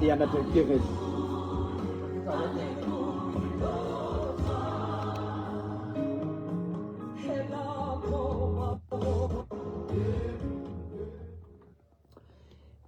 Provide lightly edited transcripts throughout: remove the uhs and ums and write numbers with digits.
Ya ntate ke ready.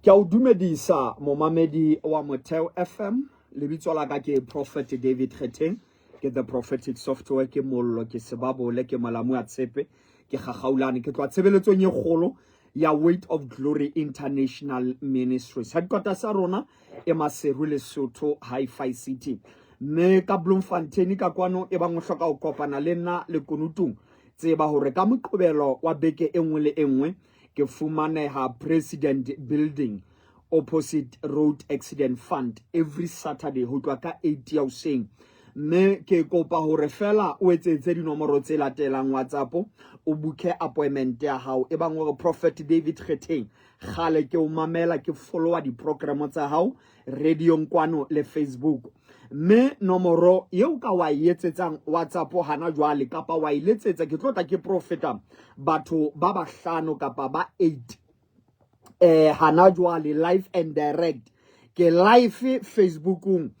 Ke a o dumedisa momamedi wa Motheo FM. Lebitso la ka ke Prophet David Kgetheng. Ke the prophetic software, ke mollo, ke sebabole, ke molamu a tshepe, ke gagaulane. Ke tloha tshebeletsong e kgolo ya Weight of Glory International Ministries. Headquarters sa rona e Maseru Lesotho Hi-Fi City. Mme ka Bloemfontein ka kwano e bang o hloka ho kopana le nna lekunutung, tseba hore ka Moqebelo wa beke e nngwe le e nngwe ke fumaneha President Building opposite Road Accident Fund every Saturday ho tloha ka 8 ya hoseng. Mme ke kopa hore fela o etsetse dinomoro tse latelang WhatsApp o bukhe appointment ya hao. E bang hore Prophet David Kgetheng kgale ke o mamela, ke followa di-program tsa hao radiong kwano le Facebook. Mme nomoro eo ka wa e etsetsang WhatsApp hana jwale kapa wa e letsetsa, ke tlo tla ke profeta batho ba bahlano kapa ba 8 hana jwale live and direct. Ke live Facebookong,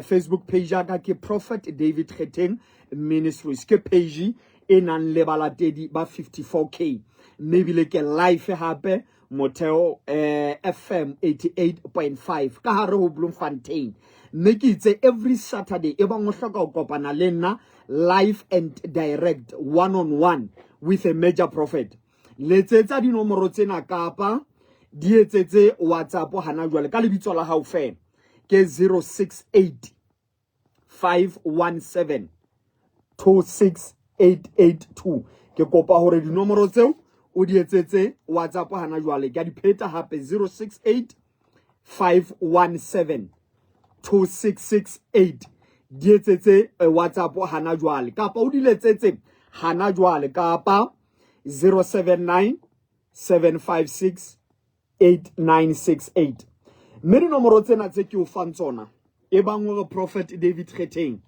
Facebook page ya ka ke Prophet David Kgetheng Ministries, ke page e nang le balatedi ba 54k, mme ebile ke live hape Motheo FM 88.5 ka hare ho Bloemfontein. Mme ke itse every Saturday e bang o hloka ho kopana le nna live and direct one on one with a major prophet, letsetsa dinomoro tsena kapa di etsetse WhatsApp hana jwale ka lebitso la hao fela, ke 068 517 26882. Ke kopa hore dinomoro tseo o di etsetse WhatsApp hana jwale. Ke a di pheta hape, 068 517 2668. Di etsetse WhatsApp hana jwale kapa o di letsetse hana jwale, kapa 079 756 8968. Mme dinomoro tsena tse ke o fang tsona, e bang hore Prophet David Kgetheng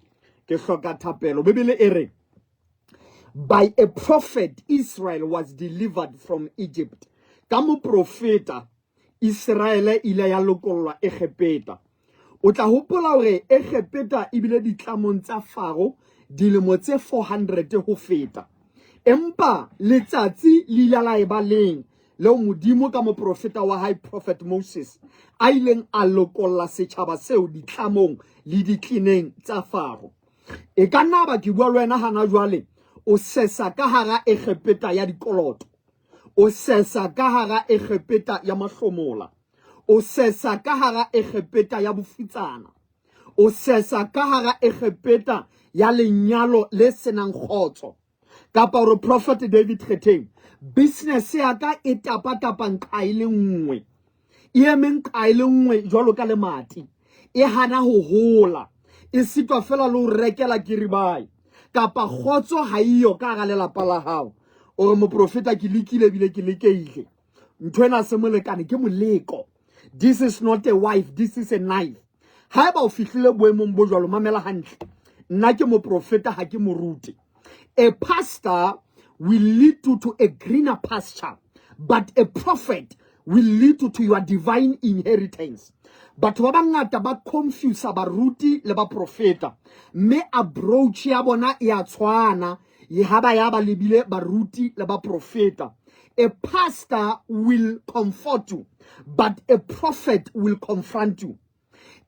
ke hloka thapelo, Bibele e re by a prophet Israel was delivered from Egypt. Ka moprofeta Israele ile ya lokollwa Egepeta. O tla hopola hore Egepeta ebile ditlamong tsa Faro dilemo tse 400 ho feta. Empa letsatsi le ile la eba leng leo Modimo ka moprofeta wa hae Prophet Moses a ileng a lokolla setjhaba seo ditlamong le ditleneng tsa Faro. E ka nna ba ke bua le wena hana jwale, o sesa ka hara Egepeta ya dikoloto, o sesa ka hara Egepeta ya mahlomola, o sesa ka hara Egepeta ya bofutsana, o sesa ka hara Egepeta ya lenyalo le senang kgotso, kapa hore Prophet David Kgetheng business ya ka e tapa-tapa nqa e le nngwe, e eme nqa e le nngwe jwalo ka lemati, e hana ho hola, e sitwa fela le ho rekela kiribae, kapa kgotso ha eyo ka hara lelapa la hao. O re moprofeta ke lekile ebile ke lekeile, ntho ena se molekane ke moleko. This is not a wife, this is a knife. Haeba o fihlile boemong bo jwalo, mamela hantle. Nna ke moprofeta, ha ke moruti. A pastor will lead you to a greener pasture, but a prophet will lead you to your divine inheritance. Batho ba bangata ba confuse baruti le baprofeta, mme approach ya bona e a tshwana ha ba ya ba lebile baruti le baprofeta. A pastor will comfort you, but a prophet will confront you.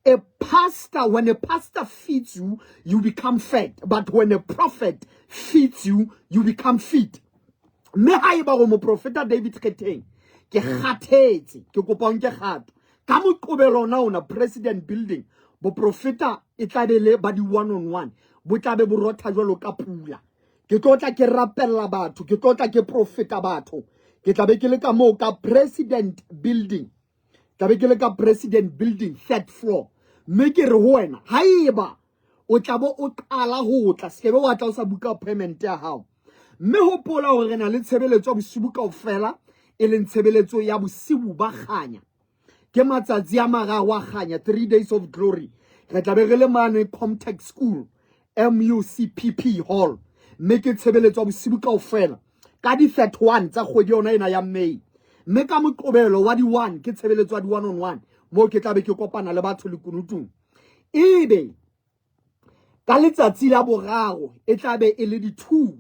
A pastor, when a pastor feeds you, you become fat. But when a prophet feeds you, you become fit. Mme haeba go moprofeta David Kgetheng ke kgathetse, ke kopa o nke kgato ka Moqobelo ona ona President Building, boprofeta e tla be le ba di one on one, bo tla be bo rotha jwalo ka pula. Ke tlo tla ke rapella batho, ke tlo tla ke profeta batho. Ke tla be ke le ka moo ka President Building, tla be ke le ka President Building third floor. Mme ke re ho wena, haeba o tla bo o qala ho tla, sekebe wa tla o sa buka appointment ya hao. Mme hopola hore re na le tshebeletso ya bosibu kaofela. e leng tshebeletso ya bosibu ba kganya. Ke matsatsi a mararo a kganya, 3 days of glory. Re tla be re le mane Comtech School, MUCPP Hall, mme ke tshebeletso ya bosibu kaofela ka di 31 tsa kgwedi yona ena ya May. Mme ka Moqobelo wa di 1 ke tshebeletso ya di 1 on 1 moo ke tla be ke kopana le batho lekunutung. Ebe ka letsatsi la boraro e tla be e le di 2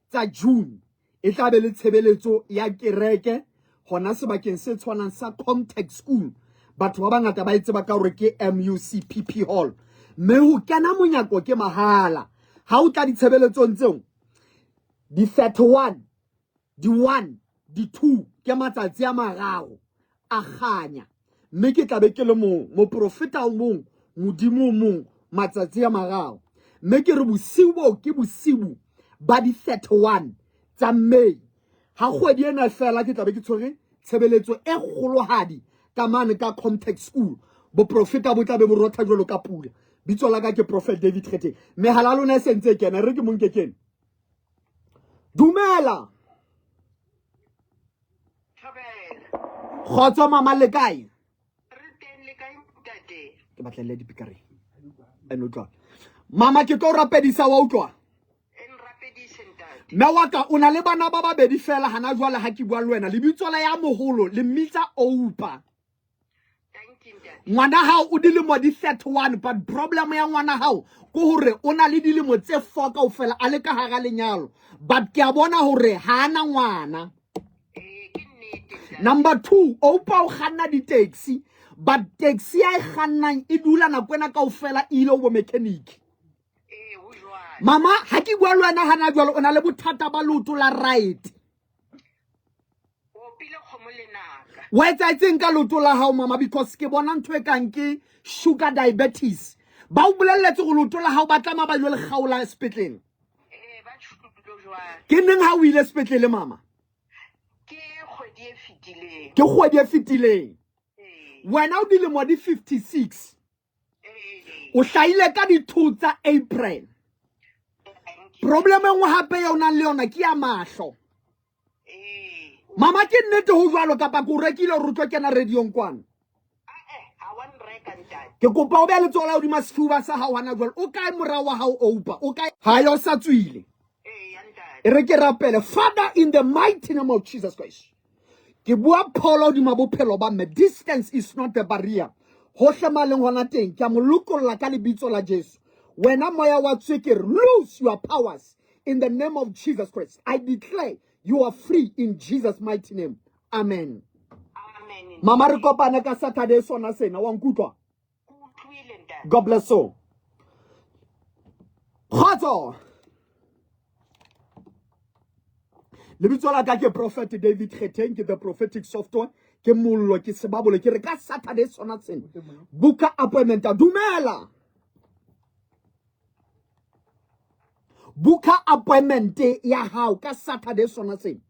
tsa June, e tla be le tshebeletso ya kereke hona sebakeng se tshwanang sa Comtech School. Batho ba bangata ba e tseba ka hore ke MUCPP Hall, mme ho kena monyako ke mahala. Ha o tla ditshebeletsong tseo di 31, di 1, di 2 ke matsatsi a mararo a kganya, mme ke tla be ke le mong, moprofeta o mong, Modimo o mong, matsatsi a mararo. Mme ke re bosiu boo ke bosiu ba di 31 tsa May. Ha kgwedi ena fela ke tla be ke tshwere tshebeletso e kgolohadi ka mane ka Comtech School. Boprofeta bo tla be bo rotha jwalo ka pula. Bitso la ka ke Prophet David Kgetheng. Mehala ya lona e sentse e kena, re ke mong ke kene. Dumela. Kgotso mama, le kae? Re teng, le kae ntate? Ke batlelle dipikareng. Ene utlwa. Mama, ke tlo rapedisa, wa utlwa? Nrapedise ntate. Mme wa ka, o na le bana ba babedi fela hana jwale ha ke bua le wena. Lebitso la ya moholo le mmitsa Oupa. Thank you ntate. Ngwana hao o dilemo di 31, but problem ya ngwana hao ke hore o na le dilemo tse 4 kaofela a le ka hara lenyalo, but ke a bona hore ha ana ngwana. Ee, ke nnete ntate. Number 2, Oupa o kganna di-taxi, but taxi ya e kgannang e dula nako ena kaofela e ile ho bo mechanic. Ee, ho jwalo. Mama, ha ke bua le wena hana jwale, o na le bothata ba leoto la right. O opile kgomo lenaka. Wa etsaetseng ka leoto la hao mama? Because ke bona ntho e kang ke sugar diabetes. Ba o bolelletse gore leoto la hao ba tlameha ba ilo le kgaola sepetlele. Ee, ba tjhulo jwalo. Ke neng ha o ile sepetlele mama? Ke kgwedi e fetileng. Ke kgwedi e fetileng. Ee. Wena o dilemo di 56. Ee. O hlahile ka di 2 tsa April. Thank you. Problem e nngwe hape ya o nang le yona ke ya mahlo. Ee. Mama, ke nnete ho jwalo kapa ke o rekile hore o tlo kena radiong kwano? Ah, eh, ha wa nreka ntate. Ke kopa o behe letsoho la hodima sefuba sa hao hana jwale. O kae mora wa hao Oupa? O kae? Ha yo sa tswile. Ee, ya ntate. E re ke rapele. Father, in the mighty name of Jesus Christ. Ke bua pholo hodima bophelo ba mme. Distance is not a barrier. Hohle ma leng hona teng, ke a mo lokolla ka lebitso la Jesu. Wena moya wa tswekere, lose your powers in the name of Jesus Christ. I declare you are free in Jesus' mighty name. Amen. Amen. Mama, re kopane ka Saturday sona sena, wa nkutlwa? Ke utlwile ntate. God bless you. Kgotso. Lebitso la ka ke Prophet David Kgetheng, ke the prophetic software, ke mollo, ke sebabole, ke re ka Saturday sona sena. Buka appointment. Dumela. Buka appointment ya hao ka Saturday sona sena.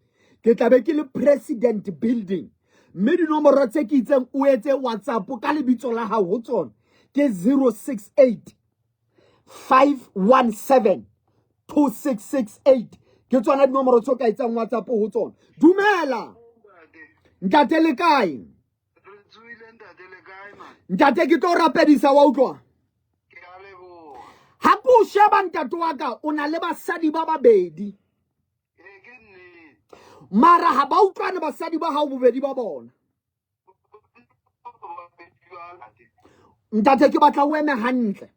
Ke tla be ke le President Building. Mme dinomoro tse ke itseng o etse WhatsApp ka lebitso la hao ho tsona ke 068 517 2668. Ke tsona dinomoro tse o ka etsang WhatsApp ho tsona. Dumela. Ntate, le kae? Re tsohile ntate, le kae man? Ntate, ke tlo rapedisa, wa utlwa? Ke a leboha. Ha ke o sheba ntate wa ka, o na le basadi ba babedi. Ee, ke nnete. Mara ha ba utlwane basadi ba hao bobedi ba bona. Ntate, ke batla o eme hantle.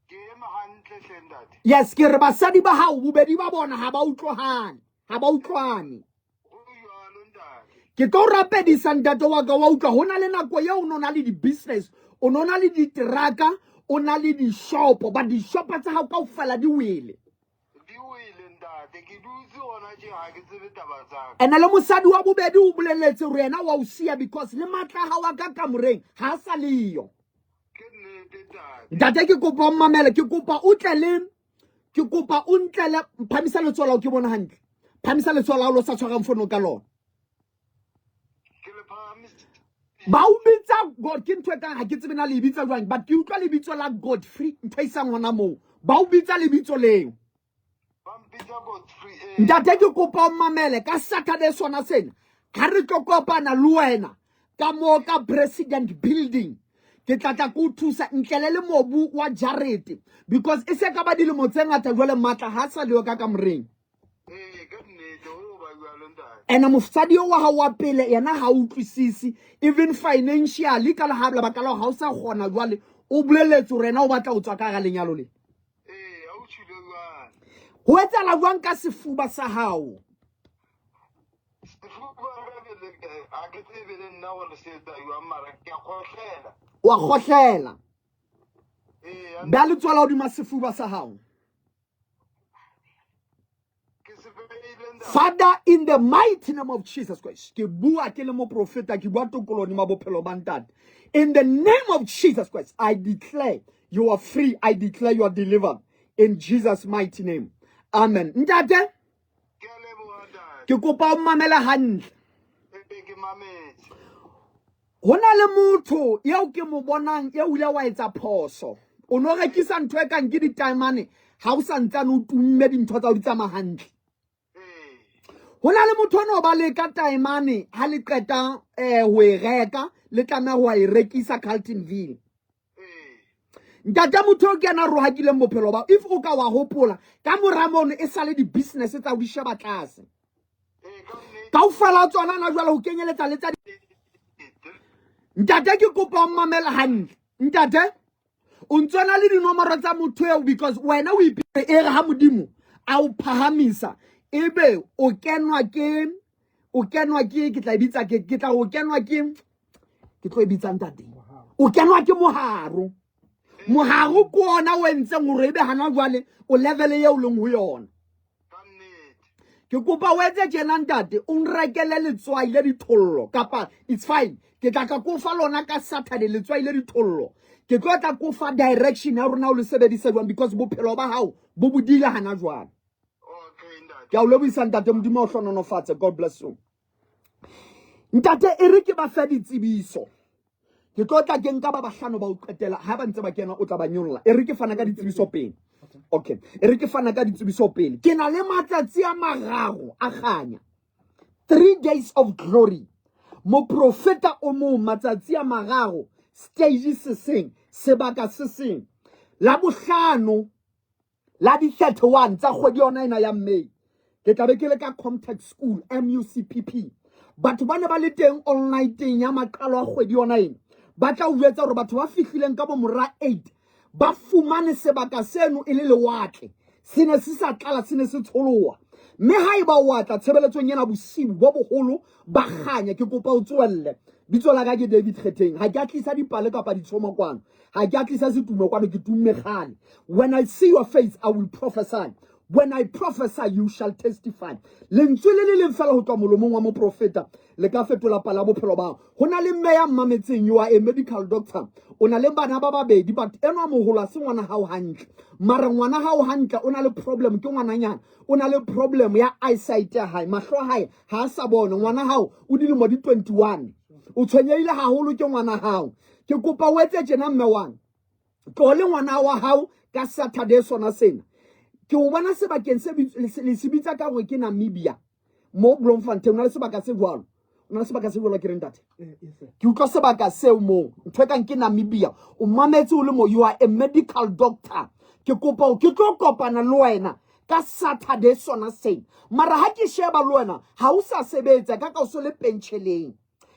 Ke eme hantle hle ntate. Yes, ke re basadi ba hao bobedi ba bona ha ba utlwane, ha ba utlwane. Ho jwalo ntate. Ke tlo rapedisa ntate wa ka, wa utlwa? Ho na le nako eo o no na le di-business, o no na le diteraka, o na le dishopo, but dishopo tsa hao kaofela di wele. Di wele ntate, ke dutse hona tje ha ke tsebe taba tsa ka. Ene le mosadi wa bobedi o boleletse hore yena wa o siya because le matla a hao a ka kamoreng ha a sa leyo. Ke nnete ntate. Ntate, ke kopa o mmamele, ke kopa o tle le, ke kopa o ntlele, phamisa letsoho la hao ke bona hantle. Phamisa letsoho la hao lo sa tshwarang fono ka lona. Ke le phahamisitse. Ba o bitsa God, ke ntho e kang ha ke tsebe na le e bitsa jwang, but ke utlwa lebitso la Godfrey, ntho e isang hona moo. Ba o bitsa lebitso leo. Ba mpitsa Godfrey ee. Ntate ke kopa o mamele ka Saturday sona sena ha re tlo kopana le wena ka mo ka President Building ke tla tla ke o thusa ntlele le mobu wa jarete because e se ka ba dilemo tse ngata jwale matla ha sa leyo ka kamoreng. Ee, ka nnete ho ba jwalo ntate. Ene mosadi eo wa hao wa pele yena ha utlwisisi even financially ka leha lebaka la hore ha o sa kgona jwale o boleletse hore yena o batla ho tswa ka hara lenyalo le. Ee, ha o tjhile jwalo. Ho etsahala jwang ka sefuba sa hao? Sefuba ka ke le ha ke tsebe le nna gore se etsa jwang mara ke a kgohlela. Wa kgohlela. Ee, Beha letsoho la hodima sefuba sa hao. ke se beile ntate. Father, in the mighty name of Jesus Christ, ke bua ke le moprofeta, ke bua tokoloho hodima bophelo ba ntate. In the name of Jesus Christ, I declare you are free. I declare you are delivered. In Jesus' mighty name. Amen. Ntate, Ke a leboha ntate. ke kopa o mamele hantle. Ee, ke mametse. Ho na le motho eo ke mo bonang eo ile wa etsa phoso. O no rekisa ntho e kang ke ditaemane ha o sa ntsane o tumme dintho tsa o di tsamaya hantle. Ee. Ho na le motho ono ba leka taemane ha le qeta ho e reka le tlameha ho e rekisa Carltonville. Ee. Ntate motho eo ke yena a rohakileng bophelo ba if o ka wa hopola ka mora mono e sale di-business tsa ho di sheba tlase. Ee, ka nnete. Kaofela tsona na jwale ho kenyeletsa le tsa Ntate ke kopa o mamele hantle. Ntate o ntso na le dinomoro tsa motho eo because wena o ipere e re ha Modimo a o phahamisa ebe o kenwa ke o kenwa ke ke tla e bitsa ke ke tla o kenwa ke ke tlo e bitsa ntate o kenwa ke moharo. Moharo ke ona o entseng hore ebe hana jwale o level eo leng ho yona. Ka nnete. Ke kopa o etse tjena ntate, o nrekele letswai le dithollo kapa it's fine. Ke tla tla ko fa lona ka Saturday letswai le dithollo. Ke tlo tla ko fa direction ya rona o le sebedise jwang because bophelo ba hao bo bodile hana jwale. Okay ntate. Ke a o lebohisa ntate, Modimo a o hlohonolofatse. God bless you. Ntate e re ke ba fe ditsebiso. Ke tlo tla ke nka ba bahlano ba o qetela ha ba ntse ba kena o tla ba nyolla. E re ke fana ka ditsebiso pele. Okay. E re ke fana ka ditsebiso pele. Ke na le matsatsi a mararo a kganya. 3 days of glory. Moprofeta o mong matsatsi a mararo stage se seng sebaka se seng. La bohlano la di 31 tsa kgwedi yona ena ya May ke tla be ke le ka Comtech School MUCPP. Batho ba ne ba le teng online teng ya maqalo a kgwedi yona ena. Ba tla o jwetsa hore batho ba fihlileng ka bo mora 8 ba fumane sebaka seno e le lewatle. Se ne se sa tlala, se ne se tsholoha. Mme haeba o atla tshebeletsong ena bosiu bo boholo ba kganya, ke kopa o tsoelle. Bitso la ka ke David Kgetheng. Ha ke a tlisa dipale kapa ditshomo kwano. Ha ke a tlisa setumo kwano, ke tumme kgale. When I see your face, I will prophesy. When I prophesy, you shall testify. Lentswe le le leng fela ho tloha molomong wa moprofeta le ka fetola pala ya bophelo ba hao. Ho na le mme ya mmametseng, you are a medical doctor. O na le bana ba babedi, but enwa moholo ha se ngwana hao hantle. Mara ngwana hao hantle o na le problem, ke ngwananyana. O na le problem ya eyesight ya hae, mahlo a hae ha a sa bona. Ngwana hao o dilemo di 21. O tshwenyehile haholo ke ngwana hao. Ke kopa o etse tjena mme wa. Tloho le ngwana wa hao ka Saturday sona sena. Ke o bona sebakeng se le se bitsa ka hore ke Namibia. Mo Bloemfontein, o na le sebaka se jwalo. O na le sebaka se jwalo ke re ntate. Ke utlwa sebaka seo moo. Ntho e kang ke Namibia. O mametse o le mo, you are a medical doctor. Ke kopa o ke tlo kopana le wena ka Saturday sona sena. Mara ha ke sheba le wena, ha o sa sebetsa ka ka o so le pentjheleng.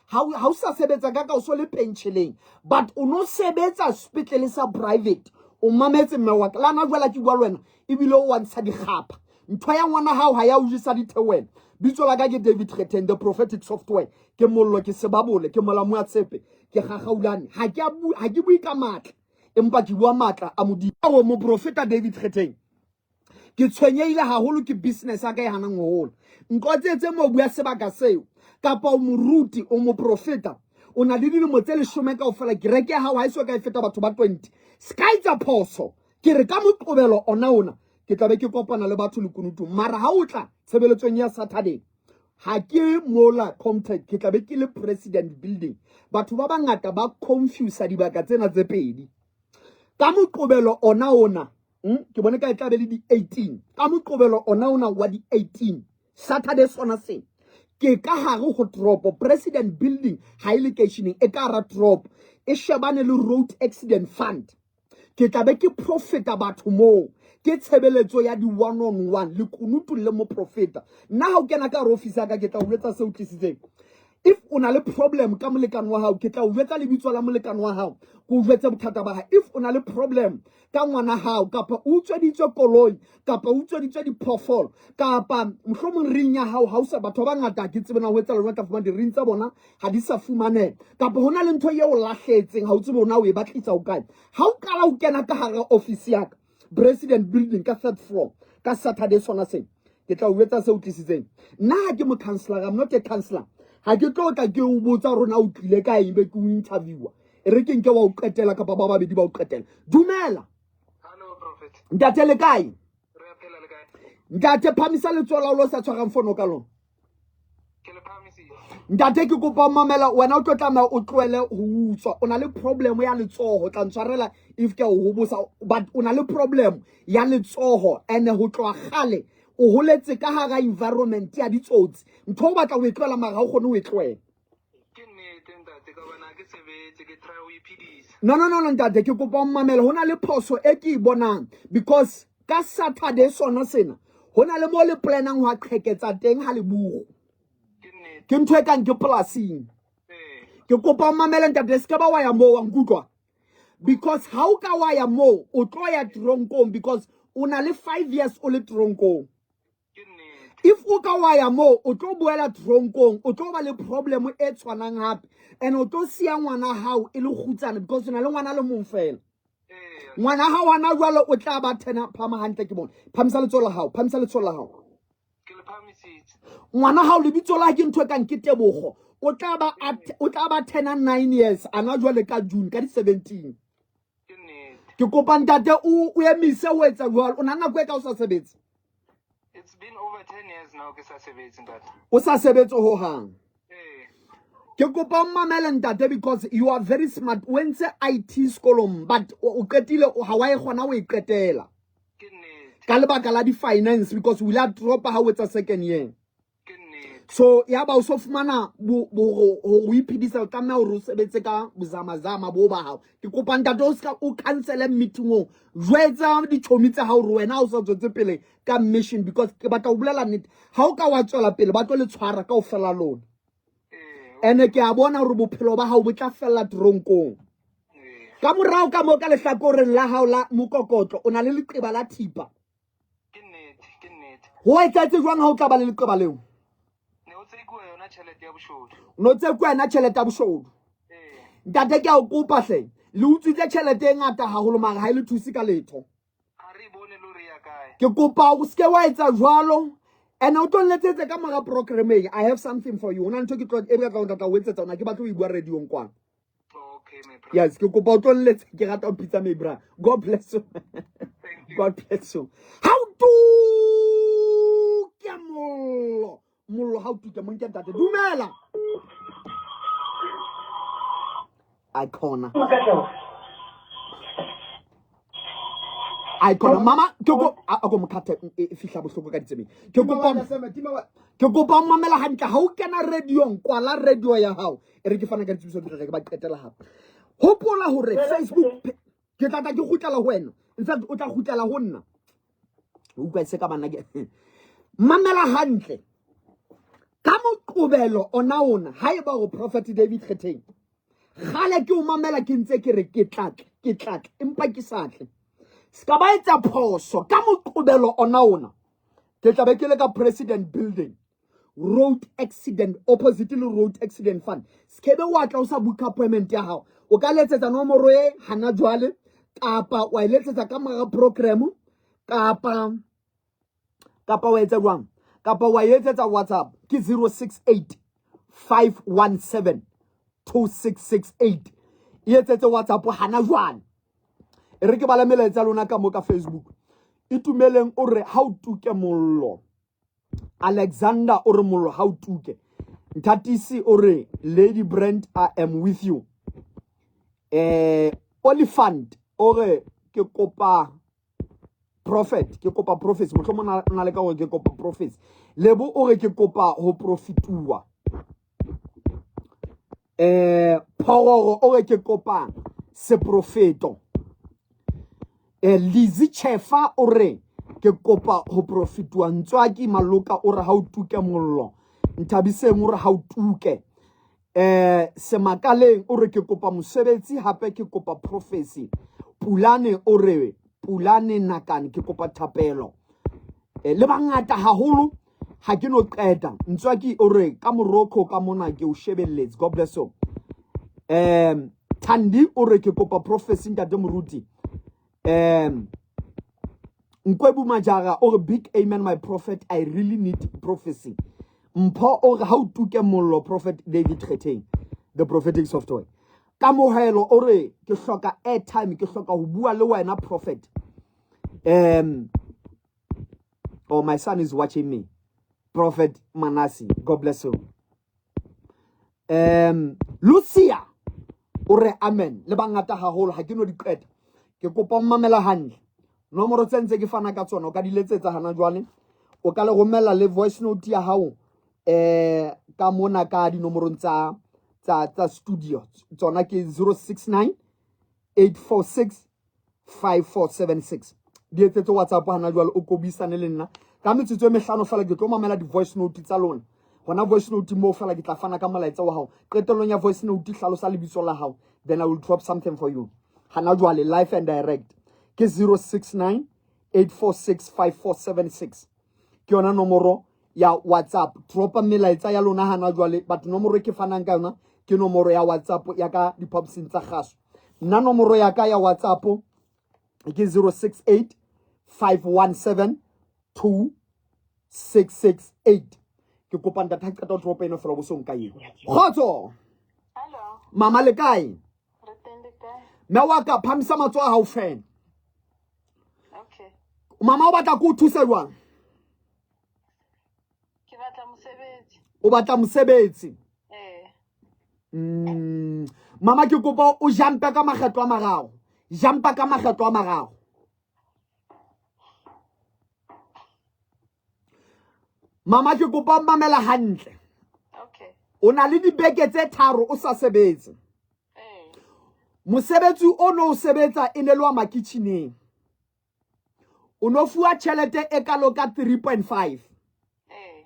Ha o sa sebetsa ka ka o so le pentjheleng, but o no sebetsa sepetlele sa private. O mametse mme wa ka. Le hana jwale ke bua le wena ebile o wa ntsha dikgapha. Ntho ya ngwana hao ha ya o jesa ditheohela. Bitso la ka ke David Kgetheng, the prophetic software. Ke mollo, ke sebabole, ke molamu wa tshepe, ke gagaulane. Ha ke a bue, ha ke bue ka matla, empa ke bua matla a Modimo. Ao moprofeta David Kgetheng. Ke tshwenyehile haholo ke business ya ka e hanang ho hola. Nqotsetse mobu ya sebaka seo. Kapa o moruti, o moprofeta, o na le dilemo tse 10 kaofela, kereke ya hao ha e so ka e feta batho ba 20. Ska etsa phoso. Ke re ka moqobelo ona ona, ke tla be ke kopana le batho lekunutung. Mara ha o tla tshebeletsong ya Saturday, ha ke mola Comtech, ke tla be ke le President Building. Batho ba bangata ba confuse dibaka tsena tse pedi. Ka moqobelo ona ona, Ke bone ka e tla be le di-18 ka Moqobelo ona ona wa di-18, Saturday sona sena. Ke ka hare ho toropo, President Building ha e lekeisheneng, e ka hara toropo, e shebane le Road Accident Fund. Ke tla be ke profeta batho moo, ke tshebeletso ya di one on one, lekunutu le moprofeta. Nna ha o kena ka hare office ya ka, ke tla o jwetsa se o tlisitseng. If o na le problem ka molekane wa hao, ke tla o jwetsa lebitso la molekane wa hao, ke o jwetse bothata ba hae. If o na le problem ka ngwana hao, kapa o utsweditswe koloi, kapa o utsweditswe diphoofolo, kapa mohlomong ring ya hao ha o sa, batho ba bangata ke tsebe na ho etsahala jwang, tla fumana di-ring tsa bona ha di sa fumaneha, kapa ho na le ntho eo lahlehetseng, ha o tsebe hore na o e batlisa ho kae. Ha o qala o kena ka hara office ya ka, President Building ka third floor, ka Saturday sona sena, ke tla o jwetsa se o tlisitseng. Nna ha ke mo counselor, I'm not a counselor. Ha ke tlo tla ke o botsa hore na o tlile ka eng, be ke o interviewer. E re ke nke wa o qetela kapa ba babedi ba o qetela. Dumela. Hello, Prophet. Ntate, le kae? Re a phela, le kae? Ntate, phamisa letsoho la o lo sa tshwarang fono ka lona. Ke le phahamisitse. Ntate, ke kopa o mamela, wena o tlo tlameha o tlohele ho utswa. O na le problem ya letsoho, tla ntshwarela if ke o hobosa, but o na le problem ya letsoho and ho tloha kgale o holetse ka hara environment ya ditsotsi. Ntho o batla ho e tlohela mara ha o kgone ho e tlohela. Ke nnete, ntate, ka hobane ha ke sebetse, ke try ho iphedisa. No, no, no, no, ntate, ke kopa o mamele. Ho na le phoso e ke e bonang because ka Saturday sona sena ho na le mo le planang ho qheketsa teng ha le buru. Ke nnete. Ke ntho e kang ke polasing. Ee. Ke kopa o mamele, ntate, se ka ba wa ya moo, wa nkutlwa? Because ha o ka wa ya moo, o tlo ya tronkong because o na le 5 years o le tronkong. Ke nnete. If o ka wa ya moo, o tlo boela tronkong, o tlo ba le problem e tshwanang hape, and o tlo siya ngwana hao e le kgutsana because o na le ngwana le mong fela. Ee. Ngwana hao hana jwale o tla ba thena phama hantle ke bona. Phamisa letsoho la hao, phamisa letsoho la hao. Ke le phahamisitse. Ngwana hao lebitso la hae ke ntho e kang ke Tebogo. O tla ba o tla ba thena 9 years ana jwale ka June ka di 17. Ke nnete. Ke kopa ntate o emise ho etsa jwalo. O na nako e ka o sa sebetse? It's been over 10 years now ke sa sebetse, ntate. O sa sebetse ho hang. Ee. Ke kopa o mamele, ntate, because you are very smart. O entse IT sekolong but o qetile ha wa e kgona ho e qetela. Ke nnete. Ka lebaka la di-finance because o ile a dropa ha o etsa second year. Ke nnete. So ya ba o so fumana hore o iphedisa, o tlameha hore o sebetse ka bozamazama bo ba hao. Ke kopa ntate o ska o cancele meeting o. Jwetsa ditjhomi tsa hao hore wena ha o sa tswetse pele ka mission because ke batla ho bolela nnete. Ha o ka wa tswela pele ba tlo le tshwara kaofela lona. Ee. Ene ke a bona hore bophelo ba hao bo tla fella tronkong. Ee. Ka morao ka moo ka lehlakoreng la hao la mokokotlo o na le leqeba la thipa. Ke nnete, ke nnete. Ho etsahetse jwang ha o tla ba le leqeba leo? Ne o tsekuwa yona tjhelete ya boshodu. No tsekuwa yona tjhelete ya boshodu. Ee. Ntate, ke a o kopa hle. Le utswitse tjhelete e ngata haholo mara ha e le thuse ka letho. Ha re bone le hore e ya kae. Ke kopa o seke wa etsa jwalo. And o tlo nletsetse ka mora program e. I have something for you. Ho na ntho ke tlo e batla ho tla o etsetsa yona. Ke batla ho e bua radio-ong kwana. Okay, my brother. Yes, ke kopa o tlo nletse. Ke rata ho mpitsa my bra. God bless you. Thank you. God bless you. Ha o tuke mollo. Mollo ha o tuke mo nke ntate. Dumela. Icona. Icona. Mama, ke ko a ko mokhathe e fihla bohloko ka ditsebeng. Ke kopa ke kopa o mamela hantle. Ha o kena radio-ong, kwala radio ya hao. E re ke fana ka ditsebiso ke tla ke ba qetela hape. Hopola hore Facebook ke tla tla ke kgutlela ho wena. In fact, o tla kgutlela ho nna. O utlwa se ka bana ke. Mamela hantle. Ka Moqobelo ona ona, haeba o Prophet David Kgetheng. Kgale ke o mamela ke ntse ke re ke tla tla, ke tla tla, empa ke sa tle. Ska ba etsa phoso ka Moqobelo ona ona. Ke tla be ke le ka President Building. Road accident, opposite le Road Accident Fund. Skebe wa tla o sa book appointment ya hao. O ka letsetsa nomoro e hana jwale, kapa wa e letsetsa ka mora program, kapa kapa wa etsa jwang? Kapa wa etsetsa WhatsApp ke 068 517 2668. E etsetse WhatsApp hana jwale. E re ke bala melaetsa lona ka mo ka Facebook. Itumeleng o re ha o tuke mollo. Alexander o re mollo ha o tuke. Nthatisi o re Lady Brand, I am with you. Olifant o re ke kopa Prophet, ke kopa prophecy. Mohlomong na na le ka hore ke kopa prophecy. Lebo o re ke kopa ho profituwa. Phororo o re ke kopa seprofeto. Lizzy Chefa o re ke kopa ho profituwa. Ntswaki Maloka o re ha o tuke mollo. Nthabiseng o re ha o tuke. Semakaleng o re ke kopa mosebetsi hape ke kopa prophecy. Pulane o re Pulane Nakane ke kopa thapelo. Le bangata haholo ha ke no qeta. Ntswaki o re ka Morocco ka mona ke o shebelletse. God bless you. Thandi o re ke kopa prophecy ntate Moruti. Nkwebu Majara o re big amen my prophet, I really need prophecy. Mpho o re ha o tuke mollo prophet David Kgetheng, the prophetic software. Kamohelo o re ke hloka airtime, ke hloka ho bua le wena prophet. Oh, my son is watching me. Prophet Manasi, God bless you. Lucia o re amen. Le bangata haholo ha ke no di qeta. Ke kopa o mamela hantle. Nomoro tse ntse ke fana ka tsona o ka di letsetsa hana jwale. O ka le romella le voice note ya hao ka mona ka dinomorong tsa tsa tsa studio. Tsona ke 069 846 5476. Di etsetse WhatsApp hana jwale o kobisane le nna. Ka metsotso e mehlano fela ke tlo mamela di-voice note tsa lona. Hona voice note moo fela ke tla fana ka molaetsa wa hao. Qetellong ya voice note hlalosa lebitso la hao. Then I will drop something for you. Hana jwale live and direct ke 069 846 5476. Ke yona nomoro ya WhatsApp. Dropa melaetsa ya lona hana jwale, but nomoro e ke fanang ka yona ke nomoro ya WhatsApp ya ka diphaposing tsa kgaso. Nna nomoro ya ka ya WhatsApp ke 068 517 2668. Ke kopa ntate ha qeta ho dropa eno fela bo so nka eo. Kgotso. Hello. Mama le kae? Re teng le kae? Mme wa ka phamisa matsoho a hao fela. Okay. Mama o batla ko o thuse jwang? Ke batla mosebetsi. O batla mosebetsi? Eh. Mama ke kopa o jampe ka makgetlo a mararo. Jampa ka makgetlo a mararo. Mama ke kopa o mamela hantle. Okay. O na le dibeke tse tharo o sa sebetse. Eh. Mosebetsi o no o sebetsa e ne le wa makitjhineng. O no fuwa tjhelete e kalo ka 3.5. Eh.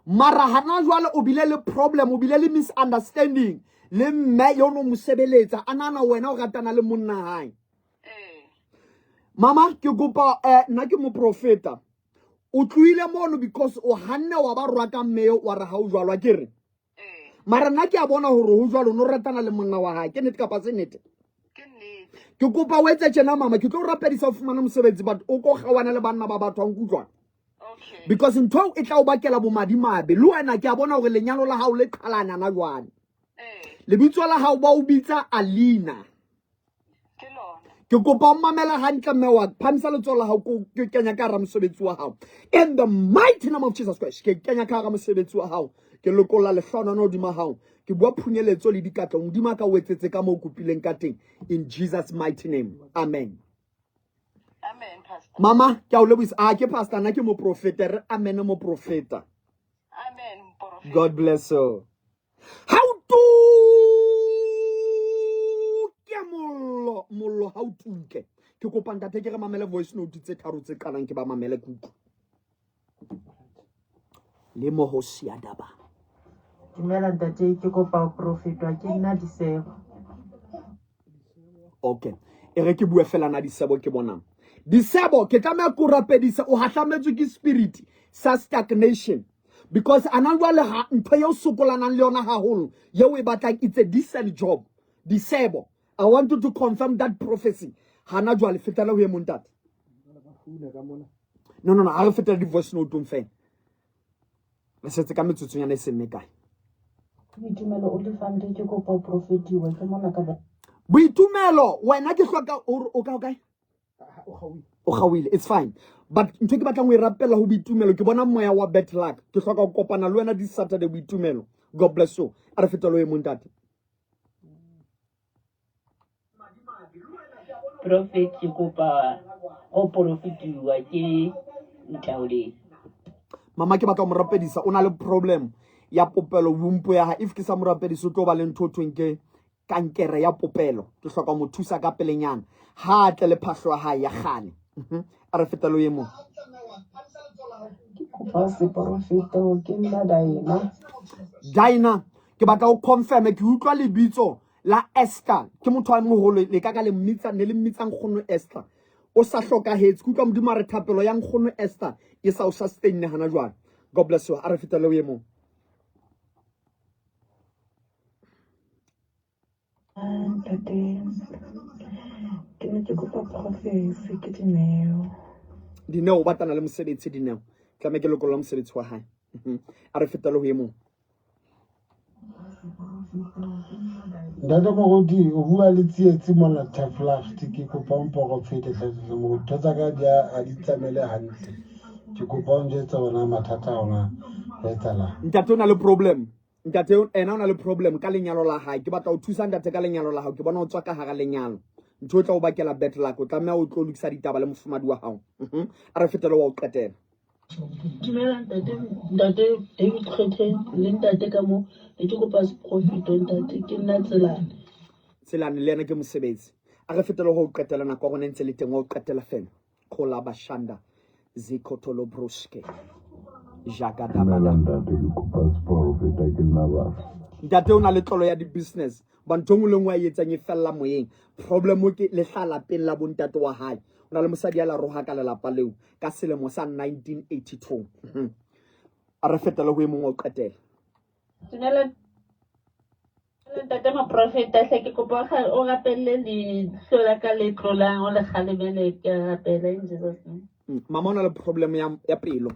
Mara hana jwale o bile le problem, o bile le misunderstanding le mme yo no mo sebeletsa, a nahana wena o ratana le monna hae. Eh. Mama ke kopa nna ke moprofeta. O tlohile mono because o hanne wa ba rwaka mme eo wa re ha o jwalo, a ke re? Eh. Mara nna ke a bona hore ho jwalo, o no ratana le monna wa hae. Ke nnete kapa se nnete? Ke nnete. Ke kopa o etse tjena mama, ke tlo o rapedisa ho fumana mosebetsi, but o ko kgaohane le banna ba batho, ha nkutlwa? Okay. Because ntho eo e tla o bakela bomadimabe. Le wena ke a bona hore lenyalo la hao le qhalana na jwale. Eh. Lebitso la hao ba o bitsa Alina. Ke lona. Ke kopa o mamela hantle mme wa ka. Phamisa letsoho la hao ke kenya ka hara mosebetsi wa hao. In the mighty name of Jesus Christ, ke kenya ka hara mosebetsi wa hao. Ke lokolla lehlohonono hodima hao. Ke bua phunyeletso le dikatlo. Modimo a ka o etsetse ka moo o kopileng ka teng. In Jesus mighty name. Amen. Amen, Pastor. Mama, ke a o lebohisa. Ah, ke pastor, nna ke moprofeta. Re amen moprofeta. Amen, moprofeta. God bless you. Ha o tuke mollo, mollo ha o tuke. Ke kopa ntate ke re mamele voice note tse tharo tse qalang ke ba mamele kutlwe. Le mo ho sia daba. Dumela ntate, ke kopa ho profetwa ke nna Disebo. Okay. E re ke bue fela na Disebo ke bonang. Disebo ke tlameha ko rapedisa, o hahlametswe ke spirit sa stagnation. Because ana jwale ha ntho eo sokolanang le yona haholo, eo e batlang, it's a decent job. Disebo, I want you to confirm that prophecy. Hana jwale fetela ho e mong ntate. No, no, no, ha re fetela di-voice note-ong fela. Re setse ka metsotsonyana e seng mekae. Boitumelo o lefante ke kopa o profetiwe ke mona ka ba. Boitumelo wena ke hloka o ka o kae? O kgaohile, it's fine. But ntho e ke batlang ho e rapella ho Boitumelo, ke bona moya wa bad luck. Ke hloka ho kopana le wena this Saturday, Boitumelo. God bless you. A re fetele ho e mong ntate. Prophet, ke kopa go porofetiwa ke Ntaoleng. Mama ke batla ho mo rapedisa, o na le problem ya popelo wombo ya hae. If ke sa mo rapedise o tlo ba le ntho thweng ke kankere ya popelo. Ke hloka ho mo thusa ka pelenyana. Ha a tle le phahlo ya hae ya kgale. A re fetele ho e mong. Ke kopa seporofeto ke nna Daina. Daina, ke batla o confirm ke utlwa lebitso la Esther. Ke motho a moholo le ka ka le mmitsa ne le mmitsa nkgono Esther. O sa hlokahetse. Ke utlwa Modimo a re thapelo ya nkgono Esther e sa o sustain hana jwale. God bless you. A re fetele ho e mong. Ntate, ke ne ke kopa prophecy ke Dineo. Dineo o batlana le mosebetsi Dineo. Tlameha ke lokolla mosebetsi wa hae. A re fetele ho e mong. Ntate Moruti o bua le Tsietsi mona Taflacht ke kopa o mporofete hle Ntate Moruti ntho tsa ka di ha di tsamaele hantle ke kopa o njwetse hore na mathata a ona ho etsahalang. Ntate o na le problem. Ntate ena o na le problem ka lenyalo la hae. Ke batla ho thusa ntate ka lenyalo la hao. Ke bona o tswa ka hara lenyalo. Ntho e tla o bakela bad luck. O tlameha o tlo lokisa ditaba le mofumadi wa hao. A re fetele wa o qetela. Dumela ntate, ntate David Kgetheng le ntate ka mo ne ke kopa seprofeto ntate ke nna Tselane. Tselane le yena ke mosebetsi. A re fetele ho qetela nako ya rona e ntse le teng wa ho qetela fela. Khola Bashanda Zikotolo Bruske. Dumela ntate, ke kopa seporofeta ke nna batho. Ntate o na le tlolo ya di-business. Ba ntho engwe le nngwe a e etsang e fella moyeng. Problem ke le hlaha lapeng la bontate wa hae. O na le mosadi ya la roha ka lelapa leo ka selemo sa 1982. A re fetele ho e mong wa ho qetela. Dumela Ntate moprofeta hle ke kopa o rapelle leihlo la ka le tlolang o le kgalemele ke a rapela in Jesus name. Mama o na le problem ya pelo.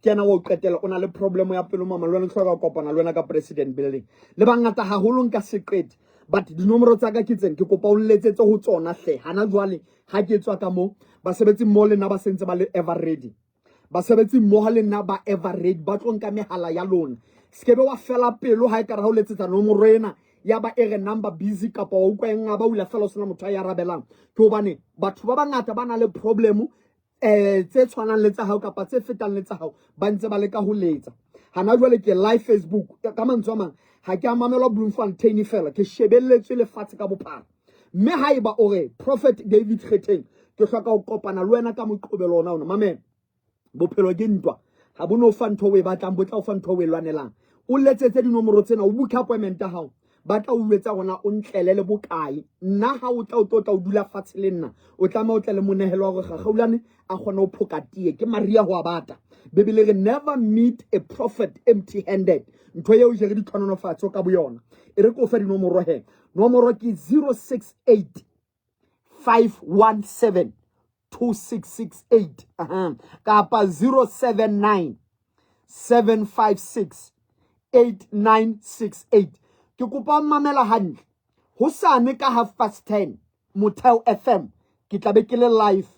Ke yena wa o qetela o na le problem ya pelo mama le wena ke hloka ho kopana le wena ka president building. Le bangata haholo nka se qete but dinomoro tsa ka ke tsena ke kopa o lletsetse ho tsona hle hana jwale ha ke tswa ka mo basebetsi mmoho le nna ba sentse ba le ever ready. Basebetsi mmoho le nna ba ever ready ba tlo nka mehala ya lona. Sekebe wa fela pelo ha ekare ha o letsetsa nomoro ena ya ba e re number busy kapa wa utlwa e ngaba o ila fela o sena motho a e arabelang. Ke hobane batho ba bangata ba na le problem tse tshwanang le tsa hao kapa tse fetang le tsa hao ba ntse ba leka ho letsa. Hana jwale ke live Facebook ka mantswe a mang ha ke a mamelwa Bloemfontein fela ke shebelletswe lefatshe ka bophara. Mme haeba o re Prophet David Kgetheng ke hloka ho kopana le wena ka moqobelo ona ona mamela bophelo ke ntwa ha bo no fa ntho o e batlang bo tla o fa ntho o e lwanelang o letsetse dinomoro tsena o book appointment ya hao ba tla o jwetsa hore na o ntlele le bokae nna ha o tla o tlo tla o dula fatshe le nna o tlameha o tle le monehelo wa hore Gagaulane a kgone ho phoka tee ke Maria ho a bata Bibele re never meet a prophet empty handed ntho eo jere ditlhononofatso ka boyona e re ke o fe dinomoro he Nomoro ke 068 517 2668 aha kapa 079 756 8968 ke kopa o mamela hantle hosane ka 10:30 Motheo FM ke tla be ke le live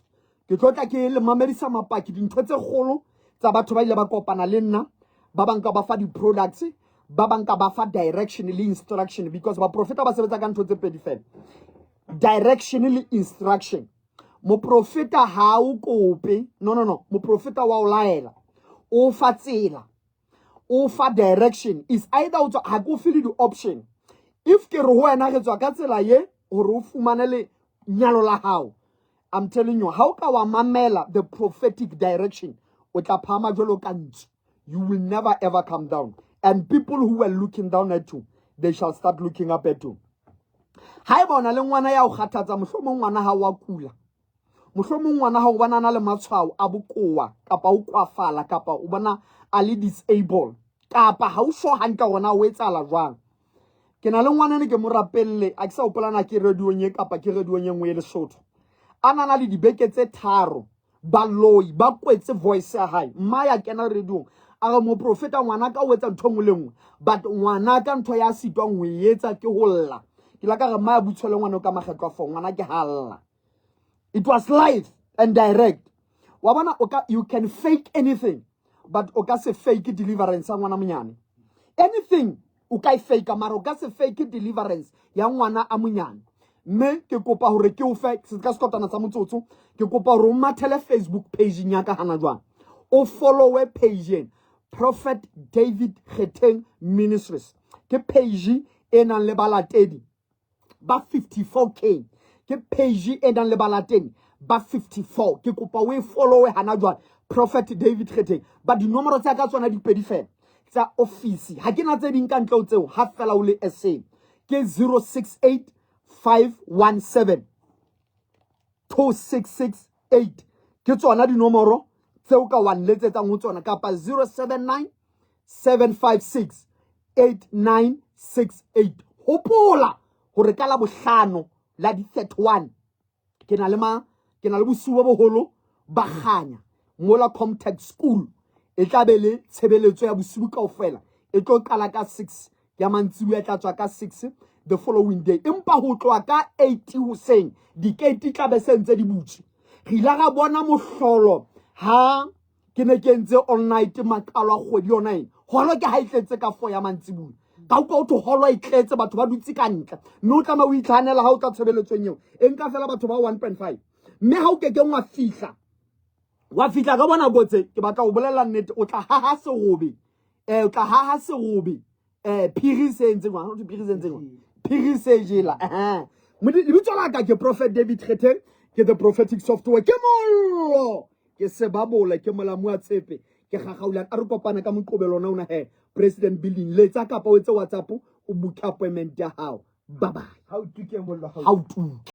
ke tlo tla ke le mamedisa mapaki dintho tse kgolo tsa batho ba ile ba kopana le nna ba bang ka ba fa di-products ba bang ka ba fa direction le instruction because baprofeta ba sebetsa ka ntho tse pedi fela direction le instruction moprofeta ha o kope no no no moprofeta wa o laela o fa tsela o fa direction is either o tswa ha ke o file di-option if ke re ho wena re tswa ka tsela ye hore o fumane le nyalo la hao I'm telling you ha o ka wa mamela the prophetic direction o tla phahama jwalo ka ntsu you will never ever come down and people who were looking down at you they shall start looking up at you haeba o na le ngwana ya o kgathatsa mohlomong ngwana ha wa kula mohlomong ngwana ha o bona a na le matshwao a bokowa kapa o kwafala kapa o bona a le disable kapa ha o sure hantle hore na o etsahala jwang ke na le ngwana ne ke mo rapelle a ke sa hopola na ke radiong e kapa ke radiong e nngwe e Lesotho a na na le dibeke tse tharo baloi ba kwetse voice ya hae mma ya kena radiong a re moprofeta ngwana ka o etsa ntho e nngwe le nngwe but ngwana ka ntho ya sitwang ho e etsa ke ho lla ke la ka re mma ya butshwele ngwana ka makgetlo a fo ngwana ke ha lla it was live and direct wa bona o ka you can fake anything but o ka se fake deliverance ya ngwana monyane anything o ka e fake mara o ka se fake deliverance ya ngwana a monyane. Mme ke kopa hore ke o fe se ka sekotana sa motsotso. Ke kopa hore o mathele Facebook page ya ka hana jwang. O followe page ena. Prophet David Kgetheng Ministries. Ke page e nang le balatedi ba 54k. Ke page e nang le balatedi ba 54. Ke kopa o e followe hana jwale. Prophet David Kgetheng. Ba dinomoro tsa ka tsona di pedi fela tsa office. Ha ke na tse ding ka ntle ho tseo, ha fela o le SA. Ke 068 517 2668. Ke tsona dinomoro tseo ka wa nletsetsang ho tsona, kapa 079 756 8968. Hopola hore ka la bohlano la di 31 ke na le ma ke na le bosiu bo boholo ba kganya mola Comtech School. E tla be le tshebeletso ya bosiu kaofela, e tlo qala ka 6 ya mantsibuya, e tla tswa ka 6 the following day. Empa ho tloha ka 8 hoseng dikeiti tla be se ntse di butswe. Re ile ra bona mohlolo ha ke ne ke entse all night maqalo a kgwedi yona ena. Holo ke ha e tletse ka 4 ya mantsibuya. Ka utlwa ho thwe holo e tletse, batho ba dutse ka ntle, mme o tlameha o itlhahanela ha o tla tshebeletsong eo. E nka fela batho ba 1.5, mme ha o kekeng wa fihla, wa fihla ka bona kotse. Ke batla ho bolella nnete, o tla haha serobe, o tla haha serobe, phiri se entse jwang? Ho thwe phiri se entse jwang? Phiri se jela. Lebitso la ka ke Prophet David Kgetheng, ke the prophetic software, ke mollo, ke sebabola, ke molamu wa tshepe, ke gagaulang. A re kopane ka Moqobelo ona ona he President Building. Letsa kapa o etse WhatsApp, o book appointment ya hao. Bye bye. Ha o tuke mollo, ha o tuke.